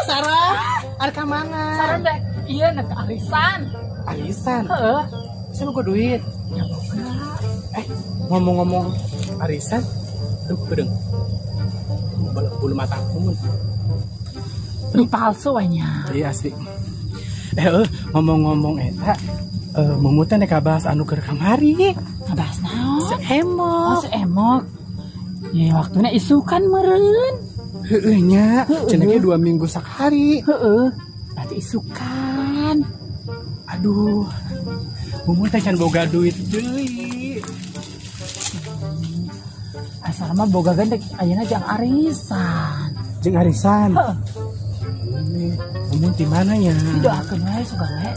Sarah, ada ke mana? Sarah dek, iya nak arisan. Arisan? Heeh. Saya mau duit. Ya boga. Ngomong-ngomong arisan, aduh kedeng. Bulu mata aku. Ini palsu nya. Iya asli. Ngomong-ngomong eta, Mumu teh nek bahas anu keur kamari. Ngabahas naon? Si emok. Oh, si emok. Ya waktunya isukan meureun. Heeh nya, cenah ge 2 minggu sakari. Heeh. Berarti isukan. Aduh. Mumu teh can boga duit deui. Asal mah boga gendek ayeuna jang arisan. Jeung arisan. Heeh. Mumu di mana nya? Didoakeun wae sugan we.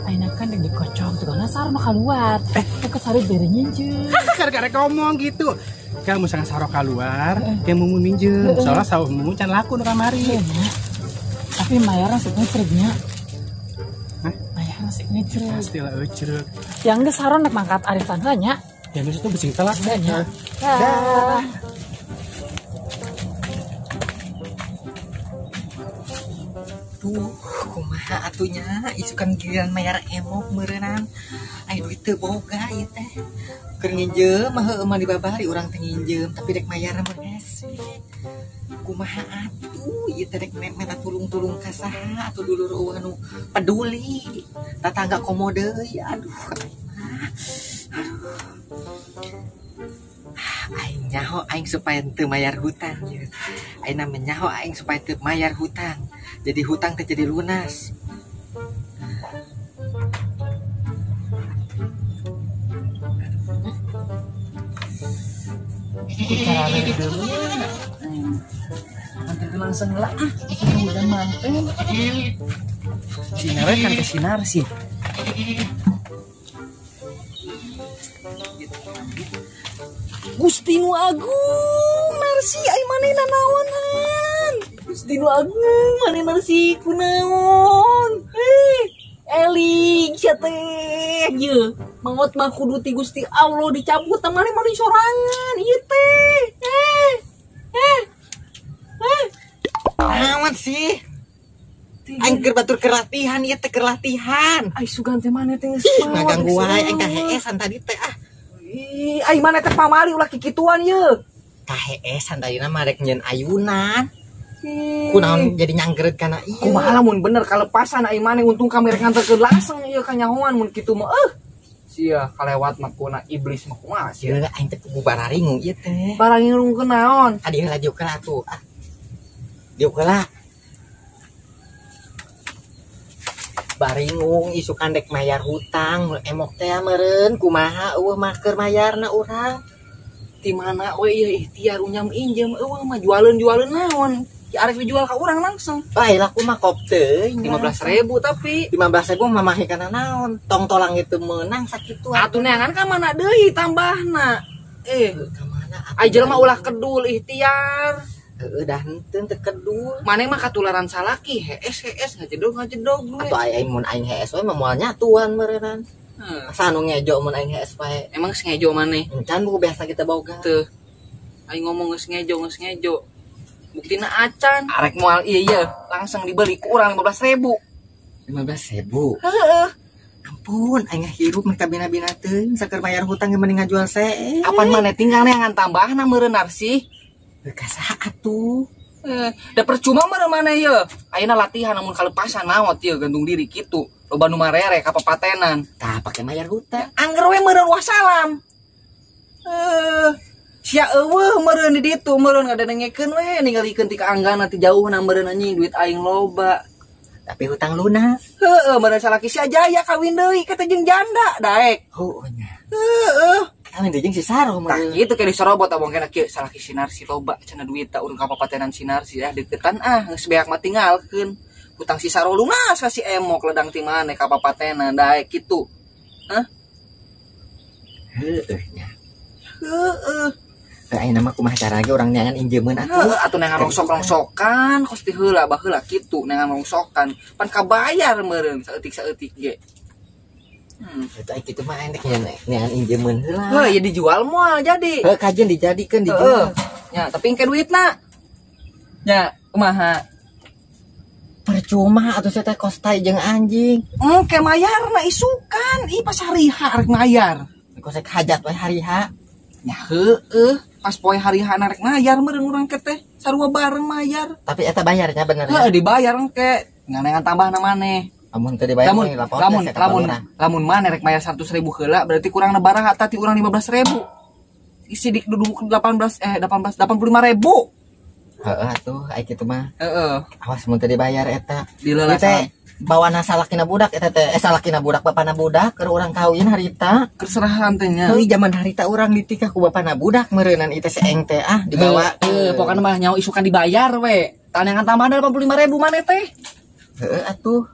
Ayeuna kan dek dikocok sugan sar mah keluar. Ke sare bere nginjeum. Gara-gara ngomong gitu. Kamu sangat sarok keluar, kayak Mumu minjem. Soalnya sawah Mumu can laku nu kamari. Tapi mayarna sih ngecregnya. Hah? Mayarna sih ngecreg. Pastilah ecreg. Yang geus saron nek mangkat arisan heula nya. Ya geus itu besing telat nya. Dah. Duh, kumaha atunya isukan giliran mayar emok meureunang. Ai duit teu boga ieu teh. Keur nginjem mah heueuh mah dibabari urang teh nginjem tapi rek mayar mah hese. Kumaha atuh ieu teh rek minta tulung-tulung ka saha atuh dulur eueuh anu peduli. Tatangga komo deui aduh aing mah. Aduh. Aing nyaho aing supaya teu mayar hutang ieu. Aing mah nyaho aing supaya teu mayar hutang. Jadi hutang teh jadi lunas. Nanti langsung lah, udah manten. Sinar kan ke sinar sih. Gusti nu agung narsi ai manehna naonan. Gusti nu agung maneh narsi kunaon. Eling sia teh ye maot mah kudu ti Gusti Allah dicabut tah maneh mah sorangan ieu teh. Naon sih? Aing keur batur keur latihan ieu teh keur latihan. Ai sugan teh maneh teh geus ngaganggu wae aing kaheesan tadi teh ah. Ih, ai maneh teh pamali ulah kikituan ye. Kaheesan tadina mah rek nyeun ayunan. Kunaon jadi nyanggereut kana ieu. Kumaha lamun bener kalepasan ai maneh untung kami rek nganterkeun langsung ieu ka nyahoan mun kitu mah sia kalewat mah kuna iblis mah kumaha sia. Ieu aing teh kudu bararingung ieu teh. Bararingung kunaon? Adi heula diuk heula atuh. Ah. Diuk heula. Baringung isukan dek mayar hutang emok teh meureun kumaha eueuh mah keur mayarna urang. Ti mana we ieu ikhtiar unyam injem eueuh mah jualeun-jualeun naon? Ya arek dijual ka urang langsung. Bae lah kumaha kop teuing. 15.000 tapi 15.000 mah mahi kana naon? Tong tolang itu meunang sakitu. Atuh neangan ka mana deui tambahna? Ka mana? Ai jelema ulah kedul ikhtiar. Heeh dah henteu teu kedul. Maneh mah katularan salaki hees hees ngajedog-ngajedog duit. Atuh ai mun aing hees we mah moal nyatuan meureunnan. Asa anu ngejo mun aing hees wae. Emang geus ngejo maneh? Encan buku biasa kita boga. Teu. Aing ngomong geus ngejo geus ngejo. Buktina acan arek moal ieu ye langsung dibeli ku urang 15.000. 15.000. Heeh. Ampun aing hirup mah kabina-bina teuing saker bayar hutang ge mending ngajual see. Apan maneh tinggal neangan tambahna meureun sih. Ka saha atuh? Da percuma meureun maneh ye. Ayeuna latihan lamun kalepasan maot ye gantung diri kitu. Loba nu marere ka papatenan. Tah pake mayar hutang. Angger we meureun wassalam. Sia eueuh meureun di ditu meureun ngadengekeun we ningalikeun ti kaanggana ti jauhna meureun anjing duit aing loba. Tapi hutang lunas. Heeh, meureun salaki sia jaya kawin deui kata jeung janda daek. Heueuh nya. Heeh. Kawin deui jeung si Saro meureun. Tah kitu ke disorobot abong kena kieu salaki sinar si loba cenah duit ta urang ka papatenan sinar si ah deketan ah geus beak mah tinggalkeun. Hutang si Saro lunas ka si emok ledang ti maneh ka papatenan daek kitu. Hah? Heueuh nya. Heeh. Ayeuna mah kumaha cara ge urang neangan injeumeun atuh. Heeh, atuh neangan rongsok-rongsokan, kos ti heula baheula kitu neangan rongsokan. Pan kabayar meureun saeutik-saeutik ge. Eta kitu mah enek nya injemeun heula. Heuh, ya dijual moal jadi. Heuh, kajian dijadikeun dijual. Ya, tapi engke duitna. Ya, kumaha? Percuma atuh saya teh kos tai jeung anjing. Engke mayarna isukan, ih pas hari H rek mayar. Kos hajat we hari H. Ya heueuh, pas poe hari H rek mayar meureun urang ke teh sarua bareng mayar. Tapi eta bayarnya bener. Heuh, dibayar engke. Ngan tambahna maneh. Lamun teu dibayar lamun lamun lamun lamun maneh rek mayar 100.000 heula berarti kurang nebaraha tadi urang 15.000. Isi dik duduk 18 85.000. Heeh atuh ai kitu mah. Heeh. Awas mun teu dibayar eta. Dilelah teh bawana salakina budak eta teh salakina budak bapana budak keur urang kawin harita. Kerserahan teh nya. Heuh zaman harita urang ditikah ku bapana budak meureunnan ieu teh seeng teh ah dibawa. Heuh pokona mah nyawa isukan dibayar we. Tanengan tambahan 85.000 maneh teh. Heeh atuh.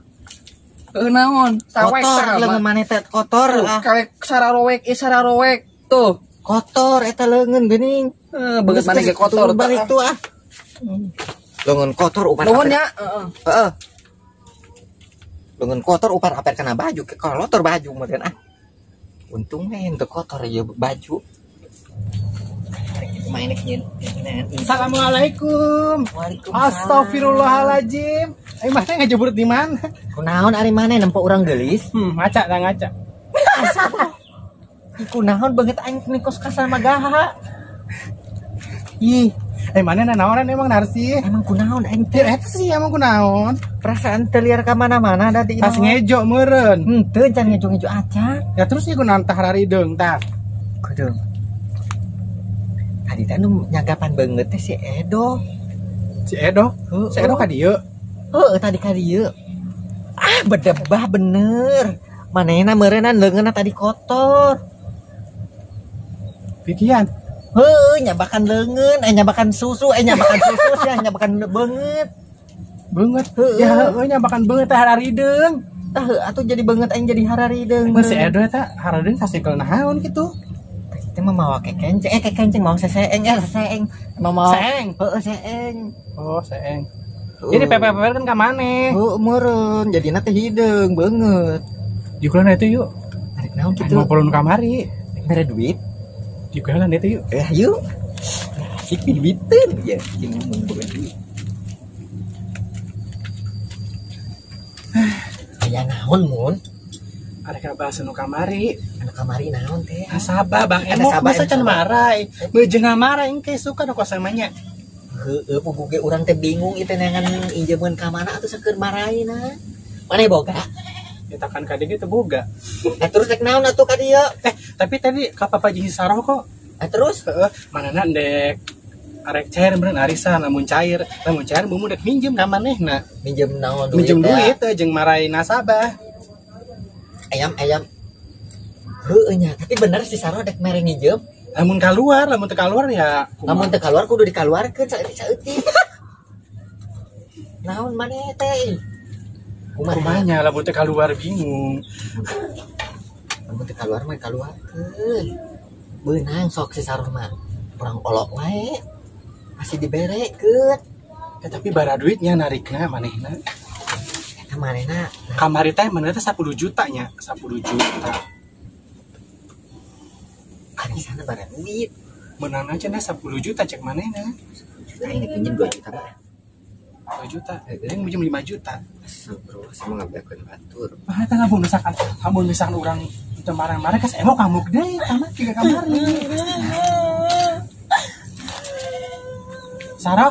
Heuh naon? Sawek kotor leungeun maneh teh kotor ah. Karek sararowek ieu sararowek tuh. Kotor eta leungeun geuning. Heuh beungeut maneh ge kotor balik tuh ah. Leungeun kotor upar. Nuhun nya, heeh. Heeh. Leungeun kotor upar aper kana baju, ke kotor baju meureun ah. Untung we henteu kotor ieu baju. Assalamualaikum. Waalaikumsalam. Astagfirullahaladzim. Mana ngajebur di mana? Kunaon ari maneh nempo urang geulis? Ngaca dah ngaca. Kunaon beungeut aing kos kasar magaha. Ih, mana nanaonan emang narsi? Emang kunaon aing teh? Eta sih emang kunaon? Perasaan teu liar ka mana-mana da di Tas ngejo meureun. Henteu can ngejo-ngejo acan. Ya terus ieu kunaon tah harideung tah. Kudu. Tadi teh nu nyagapan beungeut teh si Edo. Si Edo? Si Edo ka dieu? Heuh, tadi ka dieu. Ah, bedebah bener. Manehna meureunnan leungeunna tadi kotor. Pikian. Heuh, nyabakan leungeun, nyabakan susu, nyabakan susu sia, nyabakan beungeut. Beungeut. Ya heuh nyabakan beungeut teh hararideung. Tah heuh atuh jadi beungeut aing jadi hararideung. Mun si Edo eta hararideung sasikel naon kitu? Teh mah mawa kekenceng, kekenceng mawa seseeng, seseeng. Mawa seeng. Heuh, seeng. Oh, seeng. Jadi PPP kan ka maneh. Heuh, meureun jadina teh hideung beungeut. Diukuran itu yuk. Arek naon kitu? Mau perlu kamari. Mere duit. Diukuran itu yuk. Yuk. Asik duiteun ya, jeung ngomong duit. Aya naon mun? Arek bahasa nu kamari. Anu kamari naon teh? Nasabah Bang Emok masa can marai. Beujeuna marai engke suka nu kosamanya. Heueuh puguh ge urang teh bingung ieu teh neangan injemeun ka mana atuh saeur maraina. Maneh boga? Eta kan ka dieu ge teu boga. Terus rek naon atuh ka dieu? Tapi tadi ka Papa Ji Saroh kok. Terus heeh, manehna ndek arek cair meureun arisan lamun cair mumu dek minjem ka manehna. Minjem naon duit? Minjem duit teh jeung marai nasabah. Ayam heueuh nya, tapi bener si Saroh dek mere nginjem. Lamun kaluar, lamun teu kaluar ya lamun teu kaluar kudu dikaluarkeun saeutik-saeutik. Naon maneh teh? Kumanya lamun teu kaluar bingung. Lamun teu kaluar mah kaluarkeun. Beunang sok si Saroh mah. Urang olok wae. Masih diberekeun. Ya, tapi bara duitnya narikna manehna. Eta manehna kamari teh manehna teh 10 juta nya, 10 juta. Arisanna bara duit. Menang aja nah 10 juta cek manehna. 10 juta ini pinjem 2 juta mah. 2 juta. Yang pinjem 5 juta. Astagfirullah, sama ngabeakeun batur. Mah eta lamun misalkan urang teu marah-marah kas emok ngamuk deui sama tiga kamari. Sarah,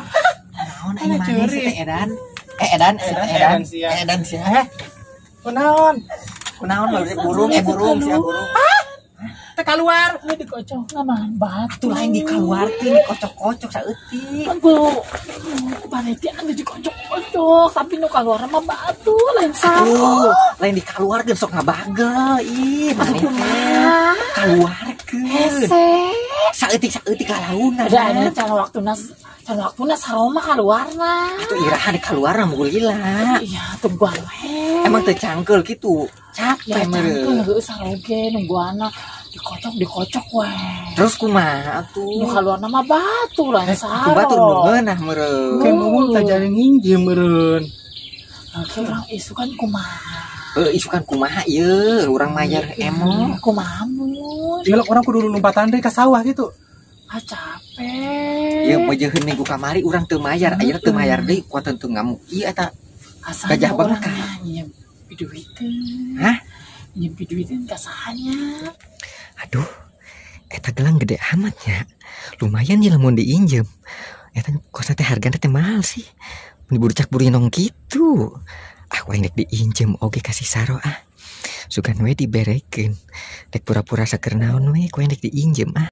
naon aing maneh si teh Edan? Edan sia. Edan sia. Kunaon? Kunaon burung burung sia burung. Teu kaluar. Dikocok mah batu lain dikaluarkeun dikocok-kocok saeutik. Ku panitiaan dikocok-kocok tapi nu kaluar mah batu lain saroh. Lain dikaluarkeun sok ngabagel ih maneh teh. Kaluarkeun. Hese. Saeutik-saeutik kalauna. Da aya can waktuna saroh mah kaluarna. Atuh iraha dikaluarna mugul lila. Iya tungguan we. Emang teu cangkeul kitu. Capek meureun. Ya cangkeul heueuh saroge nungguanna. Dikocok we. Terus kumaha atuh? Nu kaluarna mah batu lain saroh. Batu nu ngeunah meureun. Ke mumun teh jadi nginjem meureun. Urang isukan kumaha? Heuh isukan kumaha ieu urang mayar emok. Kumaha mun? Ieu orang kudu lompatan deui ka sawah gitu. Ah capek. Ieu meujeun minggu kamari urang teu mayar, ayeuna teu mayar deui kuatan teu ngamuk. Ieu eta gajah bengkak. Nyimpi duiteun. Hah? Nyimpi duiteun ka sahanya. Aduh. Eta gelang gede amat nya. Lumayan ya lamun diinjem. Eta kosna teh hargana teh mahal sih. Mun burcak burinong kitu. Aku aing dek diinjem oge kasih saro ah. Sugan we diberekeun. Dek pura-pura saker naon we ku aing dek diinjem ah.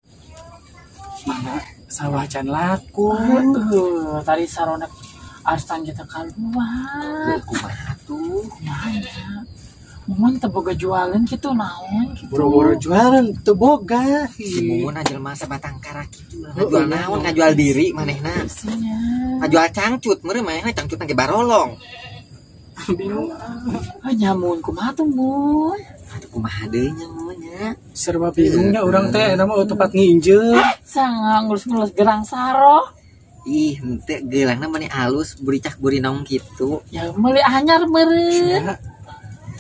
Mana sawah can laku. Tadi sarona arsan kita keluar. Kumaha tuh? Kumaha nya? Mumun teu boga jualan kitu naon kitu. Boro-boro jualan teu boga. Si Mumun jelema sabatang kara kitu. Ngajual naon? Ngajual diri manehna. Ngajual cangcut meureun manehna cangcutna ge barolong. Bingung. Ah nyamun kumaha tuh mun? Atuh kumaha deui nya mun nya? Serba bingungnya urang teh eta mah tempat nginjeum. Sangang ngurus-ngurus gerang saroh. Ih, henteu geulangna meni alus buricak burinong kitu. Ya meuli anyar meureun.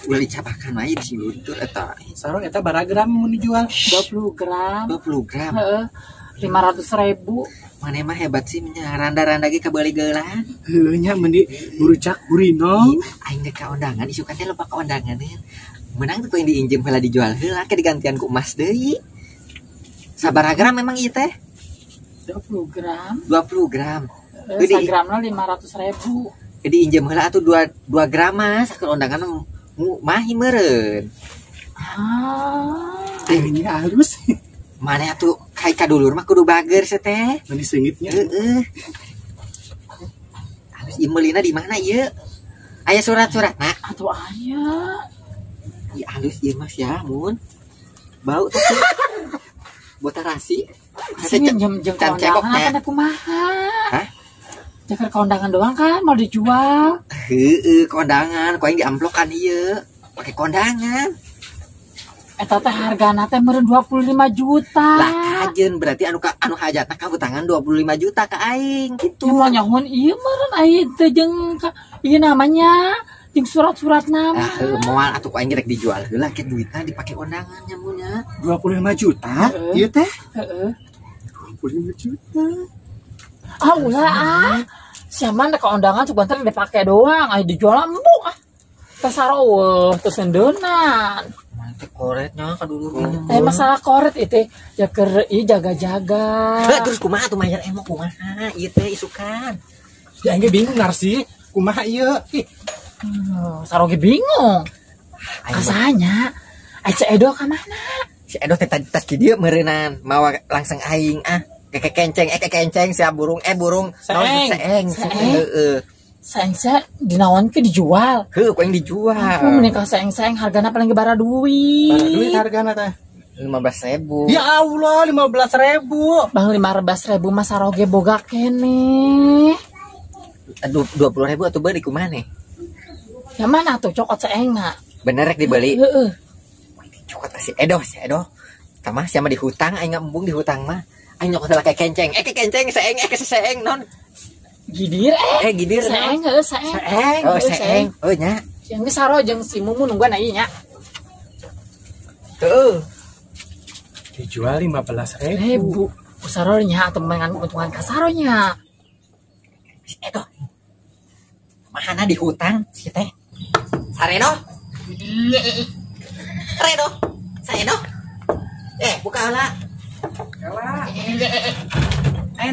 Ulah dicapakan wae di luntur eta. Sarong eta baragram mun dijual 20 gram. 20 gram. Heeh. 500.000. Maneh mah hebat sih nya randa-randa ge kabeuli geulang. Heuh nya meuni burucak burinong. Aing dek ka undangan isukan teh lupa ka undangan. Menang tuh yang diinjem heula dijual heula ke digantian ku emas deui. Sabaraha gram memang ieu teh? 20 gram. 20 gram. Jadi sagramna 500.000. Jadi injem heula atuh 2 gram mah sakur undangan mahi meureun. Ah. Ini halus. Maneh atuh kai ka dulur mah kudu bager se teh. Meni seungitnya. Heeh. Halus ieu meulina di mana ieu? Aya surat-suratna? Atuh aya. Ieu halus ieu mah sia mun. Bau tuh. Botarasi. Minjem kondangan kan kumaha? Hah? Jakar kondangan doang kan mau dijual. Heeh, kondangan, ku aing diamplokan ieu. Pake kondangan. Eta teh hargana teh meureun 25 juta. Lah kajeun berarti anu ka anu hajatna kahutangan 25 juta ka aing kitu. Ya mau nyahun ieu meureun aing teh jeung ieu namanya jeung surat-surat nama. Ah, heuh moal atuh ku aing rek dijual heula ke duitna dipake kondangan nya mun nya. 25 juta? Ieu teh? Heeh. 25 juta. Ah ulah ah. Siapa ka undangan sugan teh dipake doang, aya dijual embung ah. Teh sareueuh teu sendeunan. Mantep koretnya ka dulur. Eh masalah koret itu ya keur ieu jaga-jaga. Heuh terus kumaha tuh mayar emok kumaha ieu teh isukan. Ya aing ge bingung narsi, kumaha ieu? Ih. Saroge bingung. Kasanya ai si Edo ka mana? Si Edo teh tadi tas di dieu meureunan, mawa langsung aing ah. Keke kenceng, kenceng sia burung, burung. Seeng. Heeh. Seeng sia dinaon ke dijual. Heuh, ku aing dijual. Aku menikah seeng-seeng hargana paling ge bara duit. Bara duit hargana teh 15.000. Ya Allah, 15.000. Bang 15.000 mah saroge boga keneh. Aduh, 20.000 atuh beuli ku maneh. Ya mana tuh cokot seengna. Bener rek dibeli. Heeh. Cokot ka si Edo, si Edo. Tamah sia mah dihutang aing embung dihutang mah. Aing nyokot heula ka kenceng, kenceng seeng, ke seeng non. Gidir gidir seeng heuh seeng. Seeng, oh seeng. Oh nya. Yang geus saro jeung si Mumun nungguan aya nya. Heuh. Dijual 15.000. Saro nya atuh mengan keuntungan ka saro nya. Si Edo. Mahana dihutang si teh. Sareno. Reno. Sareno. Buka heula. Heula.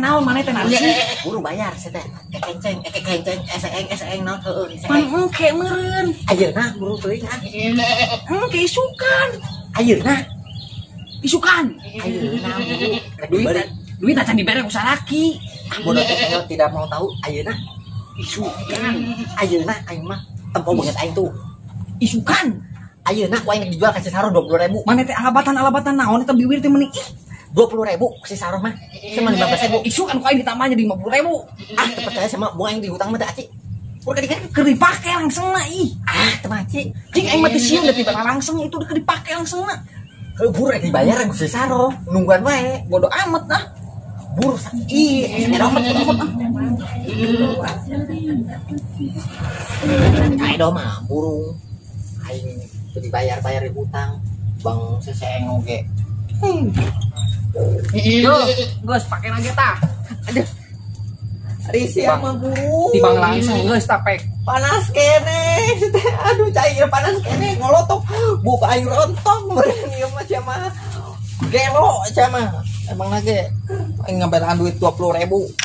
Naon maneh teh narsi? Buru bayar si teh. Kekenceng, kekenceng, seeng naon heueuh. Pan engke meureun. Ayeuna buru teuing ah. Engke isukan. Ayeuna. Isukan. Ayeuna buru. Duit duit acan dibere ku salaki. Bodoh teh tidak mau tahu ayeuna. Isukan. Ayeuna aing mah tempo banget aing tuh. Isukan. Ayeuna ku aing dijual ka si Saro 20.000. Maneh teh alabatan-alabatan naon eta biwir teh meuni ih. 20.000 si Saro mah. Sama 15.000. Isukan ku aing ditambah jadi 50.000. Ah, teu percaya sama buang aing dihutang mah teh aci. Udah dikira keur dipake langsung na ih. Ah, teu mah aci. Cing aing mah teu sieun da tiba langsung itu udah dipake langsung na. Heuh buru rek dibayar ku si Saro. Nungguan wae. Bodoh amat ah. Buru ih, edo amat ah. Edo mah burung. Aing teu dibayar-bayar di hutang. Bang seseeng oge. Yo, geus pake lagi tah. Aduh. Risih Bang. mah guru. Tibang langsung geus tapek. Panas kene. Aduh cair panas kene ngolotok. Buka aing rontok meureun ieu mah sia mah. Gelo sia mah. Emang lagi aing ngabelaan duit 20.000.